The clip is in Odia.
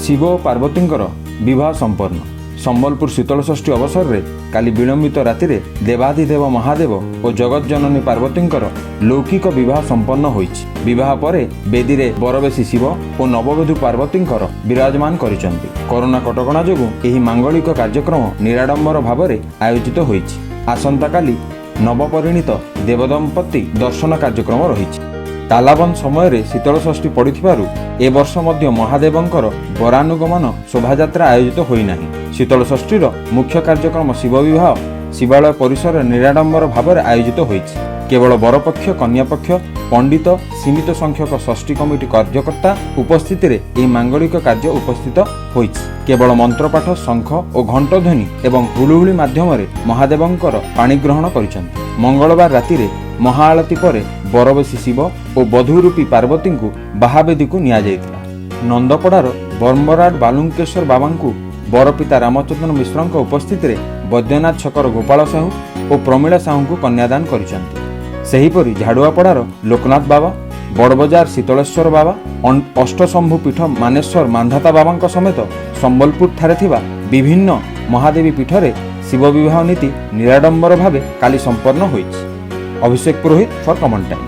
ଶିବ ଓ ପାର୍ବତୀଙ୍କର ବିବାହ ସମ୍ପନ୍ନ। ସମ୍ବଲପୁର ଶୀତଳଷଷ୍ଠୀ ଅବସରରେ କାଲି ବିଳମ୍ବିତ ରାତିରେ ଦେବାଧିଦେବ ମହାଦେବ ଓ ଜଗତଜନନୀ ପାର୍ବତୀଙ୍କର ଲୌକିକ ବିବାହ ସମ୍ପନ୍ନ ହୋଇଛି। ବିବାହ ପରେ ବେଦୀରେ ବରବେଶୀ ଶିବ ଓ ନବବଧୂ ପାର୍ବତୀଙ୍କର ବିରାଜମାନ କରିଛନ୍ତି। କରୋନା କଟକଣା ଯୋଗୁଁ ଏହି ମାଙ୍ଗଳିକ କାର୍ଯ୍ୟକ୍ରମ ନିରାଡମ୍ବର ଭାବରେ ଆୟୋଜିତ ହୋଇଛି। ଆସନ୍ତାକାଲି ନବପରିଣିତ ଦେବଦମ୍ପତି ଦର୍ଶନ କାର୍ଯ୍ୟକ୍ରମ ରହିଛି। ତାଲାବନ୍ଦ ସମୟରେ ଶୀତଳଷଷ୍ଠୀ ପଡ଼ିଥିବାରୁ ଏ ବର୍ଷ ମଧ୍ୟ ମହାଦେବଙ୍କର ବରାନୁଗମନ ଶୋଭାଯାତ୍ରା ଆୟୋଜିତ ହୋଇନାହିଁ। ଶୀତଳଷଷ୍ଠୀର ମୁଖ୍ୟ କାର୍ଯ୍ୟକ୍ରମ ଶିବ ବିବାହ ଶିବାଳୟ ପରିସରରେ ନିରାଡମ୍ବର ଭାବରେ ଆୟୋଜିତ ହୋଇଛି। କେବଳ ବରପକ୍ଷ, କନ୍ୟାପକ୍ଷ, ପଣ୍ଡିତ, ସୀମିତ ସଂଖ୍ୟକ ଷଷ୍ଠୀ କମିଟି କାର୍ଯ୍ୟକର୍ତ୍ତା ଉପସ୍ଥିତିରେ ଏହି ମାଙ୍ଗଳିକ କାର୍ଯ୍ୟ ଉପସ୍ଥିତ ହୋଇଛି। କେବଳ ମନ୍ତ୍ରପାଠ, ଶଙ୍ଖ ଓ ଘଣ୍ଟଧ୍ୱନି ଏବଂ ହୁଳୁହୁଳି ମାଧ୍ୟମରେ ମହାଦେବଙ୍କର ପାଣିଗ୍ରହଣ କରିଛନ୍ତି। ମଙ୍ଗଳବାର ରାତିରେ ମହାଆଳତୀ ପରେ ବରବେଶୀ ଶିବ ଓ ବଧୂରୂପୀ ପାର୍ବତୀଙ୍କୁ ବାହାବେଦୀକୁ ନିଆଯାଇଥିଲା। ନନ୍ଦପଡ଼ାର ବରମ୍ବରାଡ଼ ବାଲୁଙ୍କେଶ୍ୱର ବାବାଙ୍କୁ ବରପିତା ରାମଚନ୍ଦ୍ର ମିଶ୍ରଙ୍କ ଉପସ୍ଥିତିରେ ବୈଦ୍ୟନାଥ ଛକର ଗୋପାଳ ସାହୁ ଓ ପ୍ରମିଳା ସାହୁଙ୍କୁ କନ୍ୟାଦାନ କରିଛନ୍ତି। ସେହିପରି ଝାଡ଼ୁଆପଡ଼ାର ଲୋକନାଥ ବାବା, ବଡ଼ବଜାର ଶୀତଳେଶ୍ୱର ବାବା, ଅଷ୍ଟଶମ୍ଭୁ ପୀଠ ମାନେଶ୍ୱର ମାନ୍ଧାତା ବାବାଙ୍କ ସମେତ ସମ୍ବଲପୁରଠାରେ ଥିବା ବିଭିନ୍ନ ମହାଦେବୀ ପୀଠରେ ଶିବ ବିବାହ ନୀତି ନିରାଡମ୍ବର ଭାବେ କାଲି ସମ୍ପନ୍ନ ହୋଇଛି। ଅଭିଷେକ ପୁରୋହିତ ଫର୍ କମନ୍ ଟାଇମ୍।